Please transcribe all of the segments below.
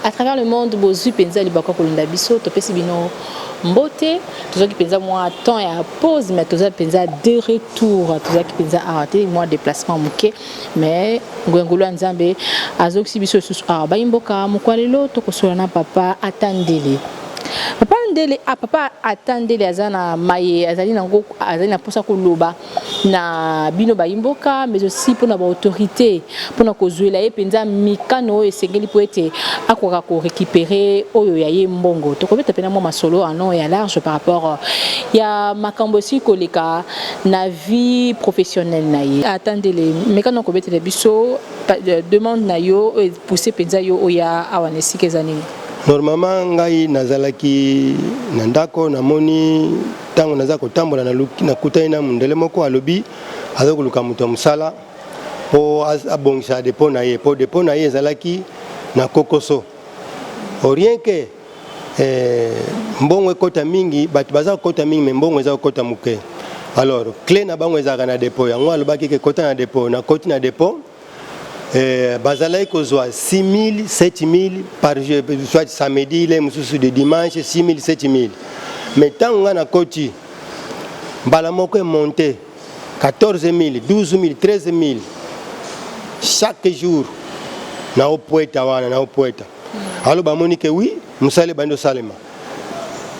À travers le monde, bozwi mpenza libaku ya kolanda biso, topesi bino mbote. Tozwaki mpenza mwa temps ya pause, mais toza mpenza de retour. Tozalaki mpenza awa te, mwa déplacement moke, mais ngwengulu ya Nzambe azokisi biso lisusu awa. Bayimboka, mokwa lelo tokosola na papa Atandele. Papa Ndele, ah, papa Atandele aza na maye azali nango, azali na mposa koloba na bino bayimboka, mais aussi mpona baautorité, mpona kozwela ye mpenza mikano oyo esengeli mpo ete akoka korécupérer oyo ya ye mbongo. Tokobeta mpena mwa masolo en long ya large par rapport ya makambo esili koleka na vie professionnelle na ye. Atandele, mekano kobetela biso demande na yo oyo epousse mpenza yo oya awa na esika eza nini? Normalement, ngai nazalaki na ndako. Namoni ntango naza kotambola, nakutani na mondele moko, alobi aza koluka moto ya mosala mpo abongisa dépôt na ye, mpo dépôt na ye ezalaki na kokoso. Rien que mbongo ekɔta mingi, bato baza kokɔta mingi, mais mbongo eza kokɔta moke. Alors clé na bango ezalaka na dépôt. Yango alobaki ke kɔta na dépôt. Nakɔti na dépôt, bazalaki kozwa 6000, 7000 par jour, soit samedi le mosusu de dimanche, 6000, 7000. Mais ntango ngai nakoti, mbala moko emonte 14 000, 12 000, 13 000 chaque jour na opweta wana na opweta. Alors bamoni ke oui, mosala ebandi osalema.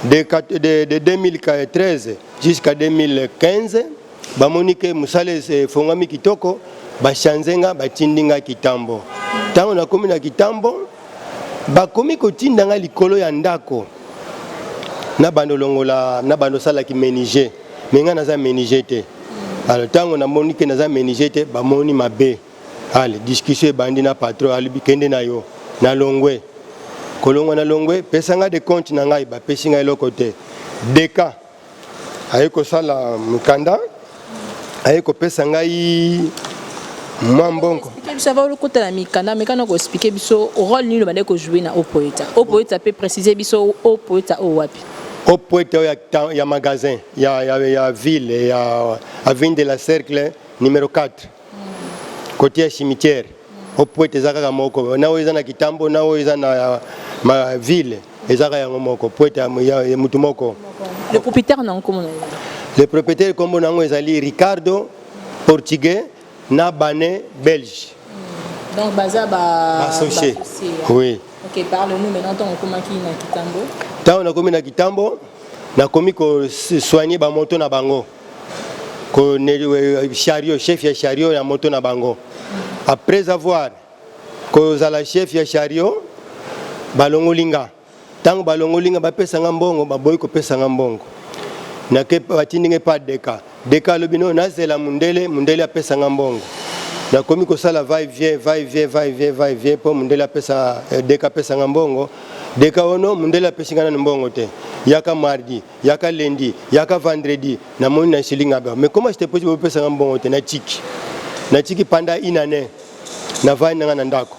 De 2013 jusqu'à 2015, bamoni ke mosala efongwami kitoko, bachange nga, batindi nga Kitambo. Ntango nakomi na Kitambo, bakomi kotinda nga likolo ya ndako na bando longola, na bando osalaki menuisier, mais ngai naza menuisier te. Alors ntango namoni ke naza menuisier te, bamoni mabe. Ale discussion ebandi na patron, alobi kende na yo. Nalongwe. Kolongwa na longwe, pesa nga décompte na ngai, bapesi ngai eloko te. Deka aye kosala mokanda, aye kopesa ngai mwa mbongo. Biso ava olokota na mikanda, mekana koexpliquer biso rôle nini obandaki kojouer na Opoeta. Opoeta mpe, précise biso Opoeta oyo wapi? Opoeta oyo ya magasin ya ville ya avenue de la Cercle numéro 4, côté ya cimetière. Opoeta eza kaka moko, na oyo eza na Kitambo, na oyo eza na ma ville, eza kaka yango moko, poeta ya mutu moko. Le propriétaire na nkombo na ye? Le propriétaire, nkombo na yango ezali Ricardo, portugais, na Bane, belge. Donc baza ba associé. Oui. Ok, parle-nous maintenant ntango okomaki na Kitambo. Ntango nakomi na Kitambo, nakomi kosoigne bamoto na bango, ko chariot, chef ya chariot ya moto na bango. Après avoir kozala chef ya chariot, balongoli nga. Ntango balongoli nga, bapesa nga mbongo, baboyi kopesa nga mbongo. Nake, batindi nga epa Deka. Deka alobi no, nazela mundele, mundele apesa nga mbongo. Nakomi kosala va et vient, va et vient, va et vient, va et vient, mpo mundele apesa, Deka apesa nga mbongo. Deka ono, mundele apesi nga nanu mbongo te, yaka mardi, yaka lundi, yaka vendredi. Namoni na esilinga ba, mais comment c'était possible bopesa nga mbongo te? Natiki, natiki pendant une année, navandi nanga na ndako.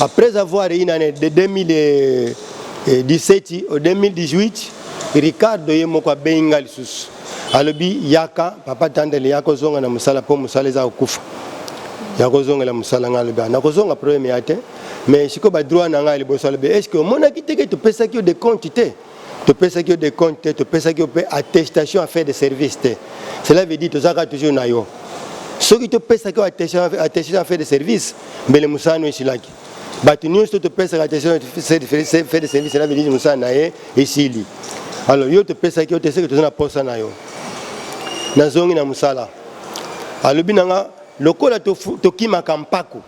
Après avoir une année, de 2017 au 2018, Ricardo ye moko abengi nga lisusu, alobi yaka, papa Tandele, yaka ozonga na mosala mpo mosala eza kokufa, ya kozongela mosala. Nga alobi nakozonga, problème ya te, mais sikoyo badroit na ngai liboso. Alobi est ce que omonaki te ke topesaki yo décompte te? Topesaki yo décompte te, topesaki yo mpe attestation à faire de service te. Cela veut dire tozalaka toujours na yo. Soki topesaki yo attestation à faire de service, mbele mosala no esilaki. Bato nyonso topesaka attestation fait de service, cela veut dire mosala na ye esili. Alors yo topesaki yo te, seke toza na posa na yo. Nazongi na mosala. Alobi na nga lokola tokimaka mpako,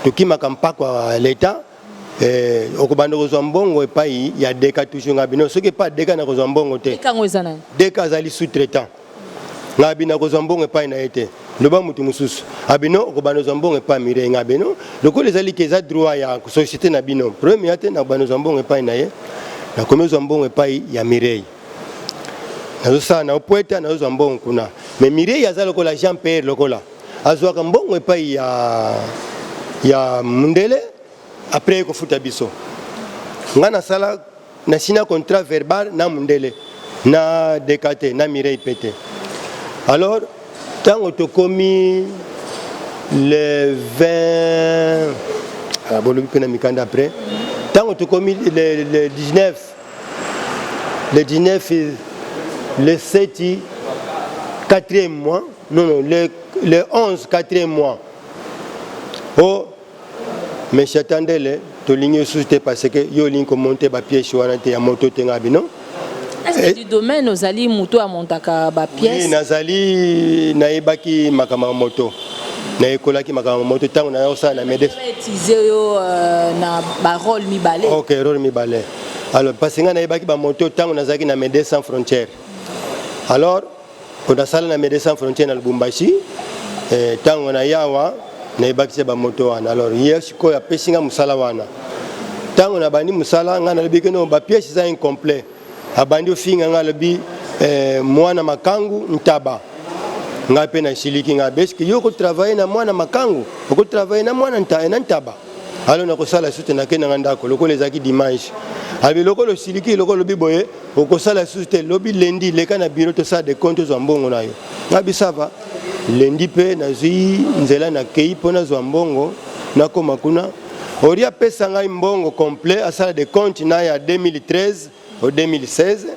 tokimaka mpako ya leta, okobanda kozwa mbongo epai ya Deka toujours. Nga bino soki epai Deka nakozwa mbongo te. Kango eza nani? Deka azali sous-traitant. Nga bino nakozwa mbongo epai na ye te, loba motu mosusu. Abino okobanda kozwa mbongo epai Mireille. Nga bino lokola ezali ke eza droit ya société na bino, problème ya te, nakobanda kozwa mbongo epai na ye. Nakomi kozwa mbongo epai ya Mireille, nazosala na opweta, nazozwa mbongo kuna. Mais Mireille aza lokola Jean Pierre, lokola azwaka mbongo epai ya mundele, après ye kofuta biso. Nga nasala, nasina contrat verbal na mundele, na Deka te, na Mireille pe te. Alors ntango tokomi le 20, ah, bolobi mpe na mikanda. Après ntango Ntango tokomi le 19, le 19, le 7, 4e mois, non, non, le 11, 4e mois, o monsieur Tandele, tolingi lisusu te parce que yo olingi komonter bapièces wana te ya moto te. Nga bino. Est-ce que du domaine ozali moto amontaka bapièces? Oui, nazali, nayebaki makambo ya moto, nayekolaki makambo ya moto ntango nayosala na mede. Utiliser yo na barôle mibale. Ok, rôle mibale. Alors, parce ngai nayebaki bamoto ntango nazalaki na Médecins sans frontières. Alors nasala na Médecins sans frontières na Lubumbashi, ntango na yawa nayebaki se bamoto wana. Alors ye sikoyo apesi nga mosala wana. Ntango nabandi mosala, ngai nalobi que non, bapièces eza incomplet. Abandi ofinga ngai, alobi mwana makangu ntaba. Ngai mpe nasiliki, ngai beske yo okotravailler na mwana makangu, okotravailler na mwana na ntaba. Alors nakosala susu te, nakende nanga ndako. Lokola ezalaki dimanche, abi lokola osiliki, lokola olobi boye, okosala susu te. Lobi lundi leka na bureau, tosala décompte, tozwa mbongo na yo. Ngai bi ça va. Lundi mpe nazwi nzela, nakei mpo nazwa mbongo. Nakóma kuna, ori apesa ngai mbongo complet, asala décompte na ya 2013 au 2016,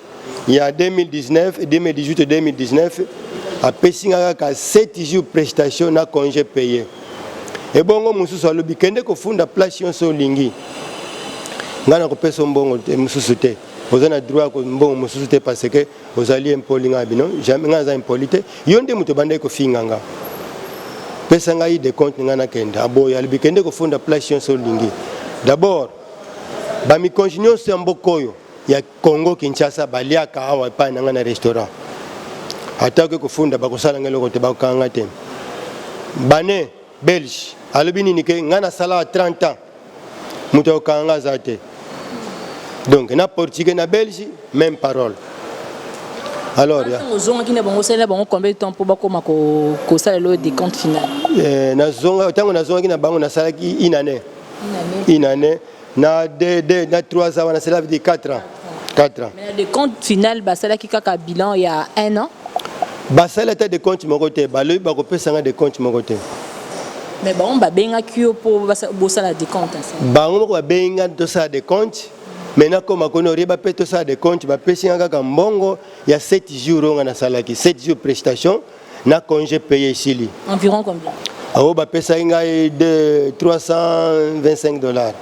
ya 2019, 2018, 2019. Apesi ngai kaka 7 jours prestation na congé payé. Ebongo mosusu alobi kende kofunda place nyonso olingi, ngai nakopesa mbongo mosusu te, oza na droit ya mbongo mosusu te parce que ozali impoli. Ngai bino jamais, ngai naza impoli te, yo nde moto obandaki kofinga nga. Pesa ngai décompte, ngai nakende. Aboyi, alobi kende kofunda place nyonso olingi. D'abord bamikonzi nyonso ya mboka oyo ya Congo Kinshasa baliaka awa epai na ngai na restaurant. Ata oke kofunda, bakosala ngai eloko te, bakokanga te. Bane Belge alobi nini? Que ngai nasalaka 30 ans, moto akokanga ngai aza te. Donc na Portugais na Belge, même parole. Alors ozongaki na bango, osali na bango combien de temps mpo bakóma kosalela oyo décompte final? Nazonga, ntango nazongaki na bango, nasalaki une année, une année na deux, deux, na 3 ans wana, cela veut dire 4 ans, 4 ans. Mais na décompte final basalaki kaka bilan ya un an? Basali ata décompte moko te. Balobi bakopesanga décompte moko te. Mais bango babengaki yo mpo bosala décompte? Bango moko babengi tosala décompte, mais nakoma koni orieba mpe tosala décompte, bapesi nga kaka mbongo ya 7 jours oyo nga nasalaki, 7 jours prestation na congé payé, esili. Environ combien? Oyo bapesaki ngai 325 $.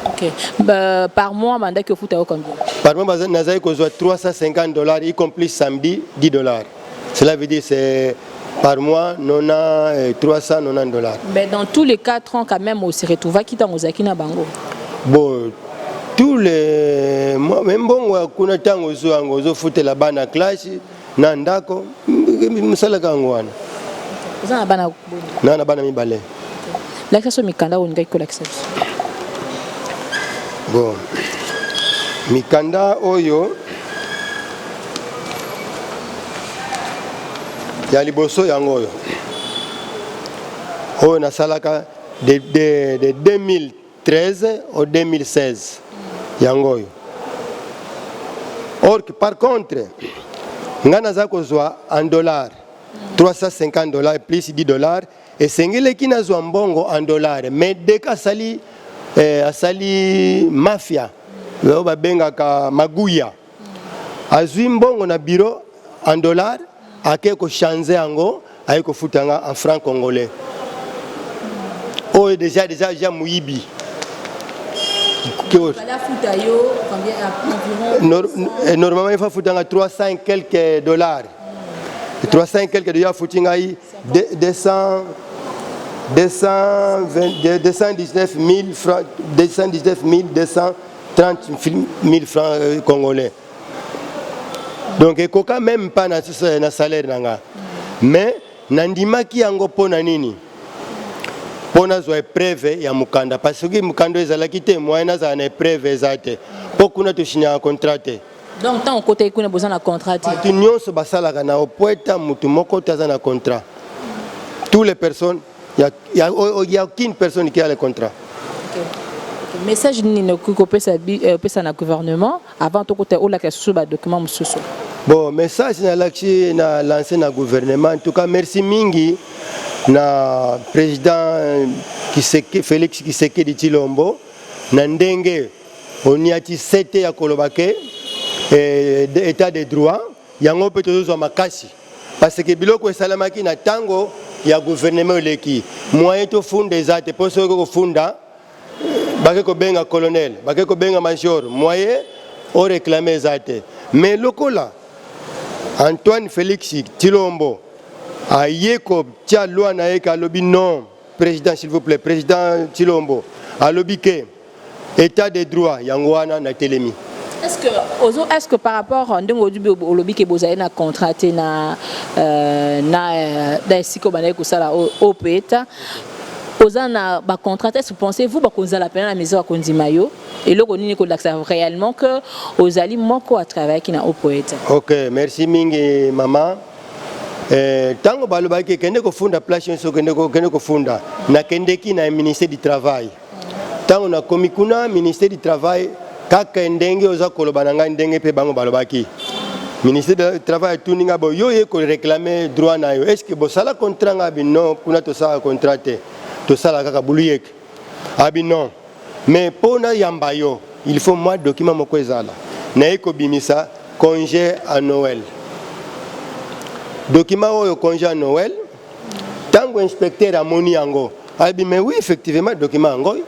Ok. Bah, par mois bandaki ofuta yo combien? Par mois nazali kozwa 350 $, y compris samedi 10 $. Cela veut dire c'est par mois 90, 390 $. Mais dans tous les 4 ans quand même ose retrouvaki ntango ozalaki na bango? Bon, tous les mois, mais mbongo ya kuna, ntango ozwa yango, ozofutela bana classe na ndako, mosalaka yango wana. Oza na bana? Na bana mibale. Lakisa so mikanda oyo olingaki kolakisa biso. Bon, mikanda oyo ya liboso yango oyo, oyo nasalaka de 2013 au 2016, yango oyo. Or par contre ngai naza kozwa en dollar 350 $ plus 10 $. Esengeleki nazwa mbongo en dollar, mais deka asali mafia oyo babengaka maguya, azwi mbongo na bureau en dollar, ake kochanger yango, aye kofuta nga en franc congolais. Oyo déjà moyibi. Normalement il faut afuta nga 300 et quelques dollars, 300 et quelques dollars, afuti ngai 200, 220, 219 000 francs, 219 230 000 francs congolais. Donc ekoka même pas na salaire na nga. Mais nandimaki yango. Mpo na nini? Mpo nazwa épreuve ya mokanda, parce soki mokanda ezalaki te, moyen nazala na épreuve eza te, mpo kuna tosignaka contrat te. Donc ntango okotaki kuna, boza na contrat te? Bato nyonso basalaka na Opweta, motu moko te aza na contrat. Toutes les personnes, y a aucune personne qui a le contrat. Okay. Message nini okoki kopesa opesa na gouvernement avant tokota olakisa susu badocument mosusu? Bon, message nalakisi na lancé na gouvernement, en tout cas merci mingi na président Kiseke, Félix Tshisekedi Tshilombo, na ndenge Oniati sete ya koloba ke eh, état de droit yango mpe tozozwa makasi parce que biloko esalamaki na ntango ya gouvernement eleki, moyen tofunda eza te, mpo soki kofunda, bake kobenga colonel, bake kobenga major, moyen oréclame eza te. Mais lokola Antoine Félix Tshilombo aye kotia loi na ye ke alobi non, président, s'il vous plaît, président Tshilombo alobi ke état de droit, yango wana natelemi. Est-ce que ozo est-ce que par rapport ndenge olobi, olobi ke bozali na contrat te na esika oyo bandaki kosala opeta, oza na bacontrat te, est-ce que pensez-vous bakozala pena na mesure ya kondima yo? Eloko nini kolakisa réellement que ozali moko atravaillaki na Opoeta? Ok, merci mingi, mama. Ntango balobaki kende kofunda place nyonso, kende kofunda, nakendeki na ministère du Travail. Ntango nakomi kuna, ministère du Travail, kaka ndenge oza koloba na ngai, ndenge mpe bango balobaki. Ministère du Travail atuni nga boye: yo ye koréclame droit na yo, est ce que bosala contrat? Nga abi non, kuna tosala contrat te, tosala kaka buluyeke. Abi non, mais mpo nayamba yo, il faut mwa document moko ezala. Naye kobimisa congé à Noël, document oyo, congé à Noël. Ntango inspecteur amoni yango, alobi: mais oui, effectivement, document yango oyo.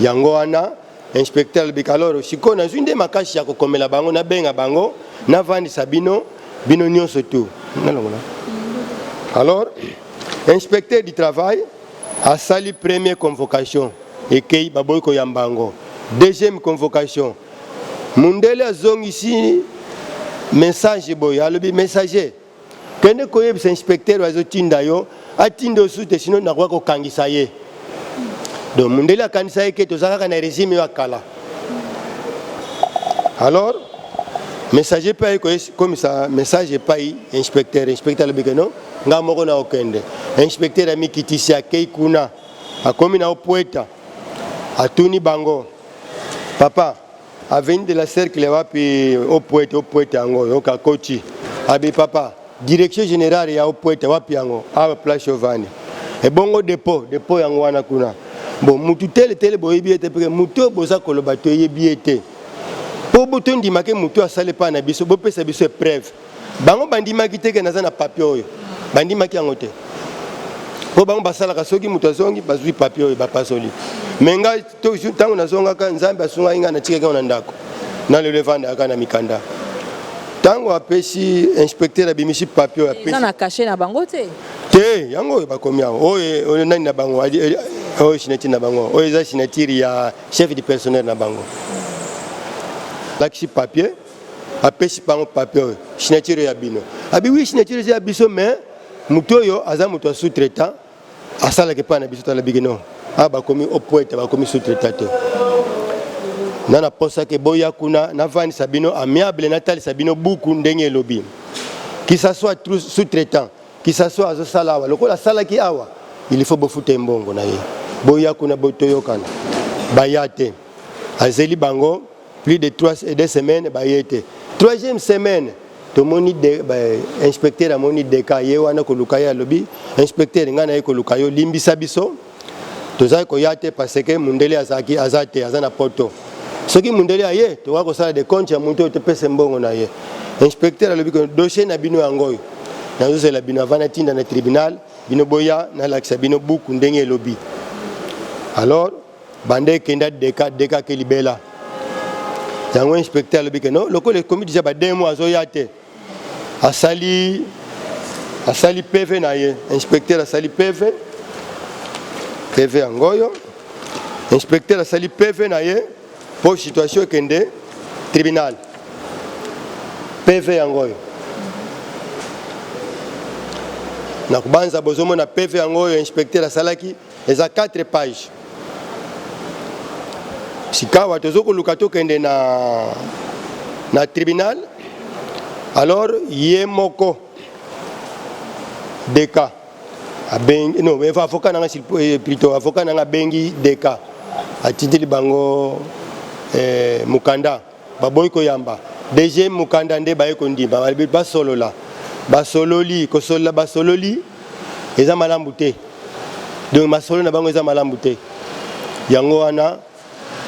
Yango wana inspecteur alobika: alors sikoyo nazwi nde makasi ya kokomela bango, nabenga bango, navandisa bino, bino nyonso tu nalongola. Alors inspecteur du Travail asali première convocation, ekei, baboyi koyamba yango. Deuxième convocation, mundele azongisi message boye, alobi: messager, kende koyebisa inspecteur azotinda yo, atinda osu te, sino nakoka kokangisa ye. Donc mundele akanisa ye ke toza kaka na régime oyo ya kala. Alors messager mpe aye komisa message epai inspecteur. Inspecteur alobi ke non, nga moko na okende. Inspecteur amikitisi, akei kuna, akomi na Opweta, atuni bango: papa, avenue de la Cercle wapi? Opwete, Opwete yango oyo oka koti. Abi: papa, direction générale ya Opwete wapi? Yango awa, place ovandi. Ebongo dépôt? Dépôt yango wana kuna. Bon, mutu tele tele boyebi ye te? Peke mutu oyo boza koloba, toyebi ye te. Mpo tondimake mutu asali epai na biso, bopesa biso épreuve. Bango bandimaki te ke naza na papier oyo, bandimaki yango te, mpo bango basalaka soki moto azongi, bazwi papier oyo bapasoli. Me ngai, ntango nazongaka, Nzambe asungaki ngai, natikaki yango na ndako, na lelo evandaka na mikanda. Ntango apesi, inspecteur abimisi papier oyo. Eza na cachet na bango te? Te, yango oyo bakomi awa, oyo nani na bango, oyo signature na bango, oyo eza signature ya chef du personnel na bango. Lakisi papier, apesi bango papier oyo, signature ya bino. Abi: oui, signature eza ya biso, mais motu oyo aza moto ya sous-traitant, asalaka epai na biso. Tala biki no awa, bakomi Opwete, bakomi sous-traitant te. Na naposaki boya kuna, navandisa bino amiable, natalisa bino buku ndenge elobi, que ça soit sous-traitant, que ça soit azosala awa, lokola asalaki awa, il faut bofuta mbongo na ye. Boya kuna, toyokana. Baya te. Azeli bango plus de 3 et 2 semaines, baye te. Troisième semaine, tomoni ba, inspecteur amoni deka ye wana koluka ye. Alobi: inspecteur, ngai naye koluka yo, limbisa biso, tozali koya te parce que mundele azalaki aza te, aza na poto. Soki mundele aye, tokoka kosala décompte ya motu oyo, topesa mbongo na ye. Inspecteur alobi ke dossier na bino yango oyo, nazozela bino avant natinda na tribunal. Bino boya, nalakisa bino buku ndenge elobi. Alors banda ekenda deka, deka ke libela yango. Inspecteur alobi ke non, lokola ekomi déjà ba 2 mois azoya te, asali PV na ye. Inspecteur asali PV, PV yango oyo. Inspecteur asali PV na ye mpo situation ekende tribunal. PV yango oyo na kobanza, bozomona PV yango oyo inspecteur asalaki, eza 4 page. Sikawa tozokoluka tokende na tribunal. Alors ye moko deka abengi, non, avocat nanga plutôt, avocat nanga abengi deka, atindeli bango mokanda, baboyi koyamba. Deuxième mokanda nde baye kondima, balobi basolola. Basololi, kosolola basololi eza malamu te. Donc masolo na bango eza malamu te. Yango wana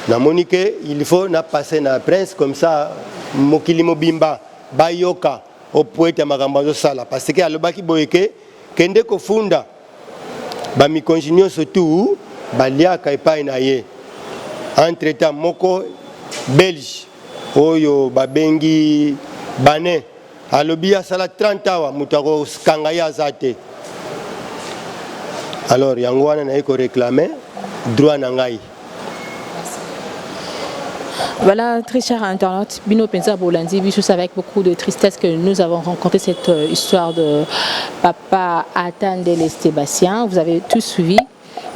Namoni ke il faut na passer na prince comme ça mokili mobimba bayoka opueta makambo azosala parce que alobaki boye ke kende kofunda bamikonzi nyonso tu baliaka epai na ye. Entre temps moko belge oyo babengi Banin alobi asala 30 awa moto akokanga ye aza te. Alors yango wana naye koréclamer droit na ngai. Voilà, très cher internaute, bino penza bolandi biso, c'est avec beaucoup de tristesse que nous avons rencontré cette histoire de papa Atandele Sébastien. Vous avez tous suivi.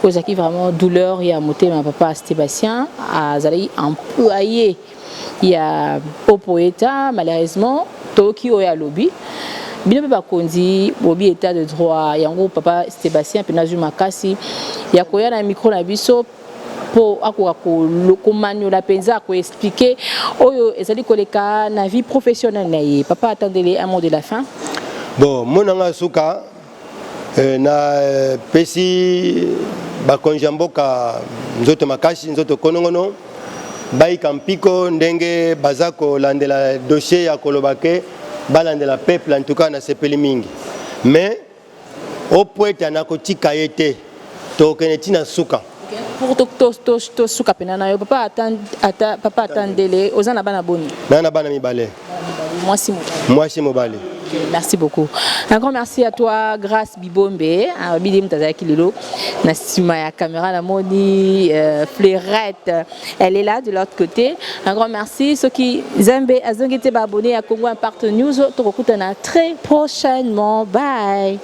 Ozaki vraiment douleur ya motema. Papa Sébastien azali employé ya Opoeta. Malheureusement, toyoki oyo alobi. Bino mpe bakonzi bobi état de droit yango. Papa Sébastien mpe nazwi makasi ya koya na micro na biso mpo akoka komaniola mpenza, akoexpliquer oyo ezali koleka na vie professionnelle na ye. Papa Atandele, un mot de la fin. Bon, monanga suka na pesi bakonzi ya mboka nzoto makasi, nzoto konongono, bayika mpiko ndenge baza kolandela dossier ya koloba ke balandela peuple. En tout cas, nasepeli mingi, mais opweta nakotika ye te, tokokende ntina suka. Pour tosuka pena na yo, papa ata, papa Atandele, oza na bana boni? Naa na bana mibale. Mwasi, mobali? Mwasi, mobali. Merci beaucoup. Un grand merci à toi, Grâce Bibombe. Bidi Mtazaki Lilo. Na sima ya caméra, la moni Fleurette. Elle est là de l'autre côté. Un grand merci. Ceux qui Nzambe azongi te, abonné à Congo Impact News. Tokokutana très prochainement. Bye.